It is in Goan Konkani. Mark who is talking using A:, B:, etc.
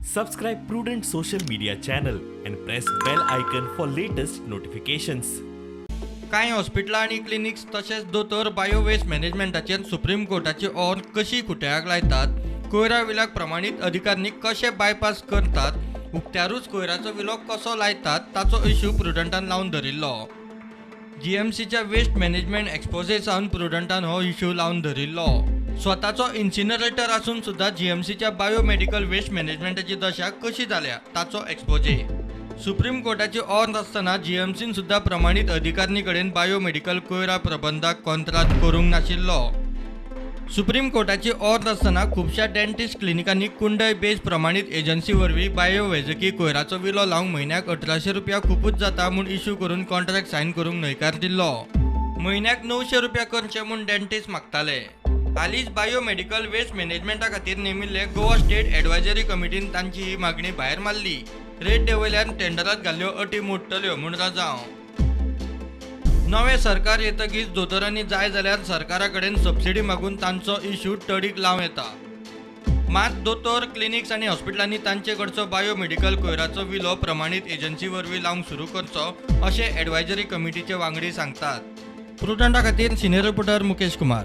A: Subscribe Prudent social media channel and press bell icon for latest notifications.
B: कांय हॉस्पिटलां आनी क्लिनिक्स तशेंच दोतोर बायो वेस्ट मॅनेजमेंटाचेर सुप्रीम कोर्टाची ऑर्ड कशी खुट्याक लायतात, कोयरा विलाक प्रमाणीत अधिकाऱ्यांनी कशे बायपास करतात, उक्त्यारूच कोयराचो विलो कसो लायतात ताचो इश्यू प्रुडंटान लावन धरिल्लो. जीएमसीच्या वेस्ट मॅनेजमेंट एक्सपोजे सावन प्रुडंटान हो इश्यू लावन धरिल्लो. स्वताचो इन्सिनरेटर आसून सुद्दां जीएमसीच्या बायोमेडिकल वेस्ट मॅनेजमेंटाची दशा कशी जाल्या ताचो एक्सपोजे. सुप्रीम कोर्टाची ऑर्द आसतना जीएमसीन सुद्दां प्रमाणीत अधिकाऱ्यां कडेन बायोमेडिकल कोयरा प्रबंधाक कोंत्राद करूंक नाशिल्लो. सुप्रीम कोर्टाची ऑर्द आसतना खुबश्या डेंटिस्ट क्लिनिकांनी कुंडय बेज प्रमाणीत एजन्सी वरवीं बायो वैजकी कोयराचो विलो लावंक म्हयन्याक 1800 रुपया खुबूच जाता म्हूण इश्यू करून कॉन्ट्रॅक्ट सायन करूंक न्हयकार दिल्लो. म्हयन्याक 900 रुपया करचे म्हूण डेंटिस्ट मागताले. हालींच बायोमेडिकल वेस्ट मॅनेजमेंटा खातीर नेमिल्ले गोवा स्टेट एडवायजरी कमिटीन तांची ही मागणी भायर मारली. रेट देंवयल्यार टेंडरांत घाल्ल्यो अटी मोडटल्यो म्हूण रजांव. नवें सरकार येतकीच दोतोरांनी जाय जाल्यार सरकारा कडेन सबसिडी मागून तांचो इश्यू तडीक लावं येता. मात दोतोर, क्लिनिक्स आनी हॉस्पिटलांनी तांचे कडचो बायोमेडिकल कोयराचो विलो प्रमाणीत एजन्सी वरवीं लावंक सुरू करचो अशें एडवायजरी कमिटीचे वांगडी सांगतात. प्रुडंटा खातीर सिनियर रिपोर्टर मुकेश कुमार.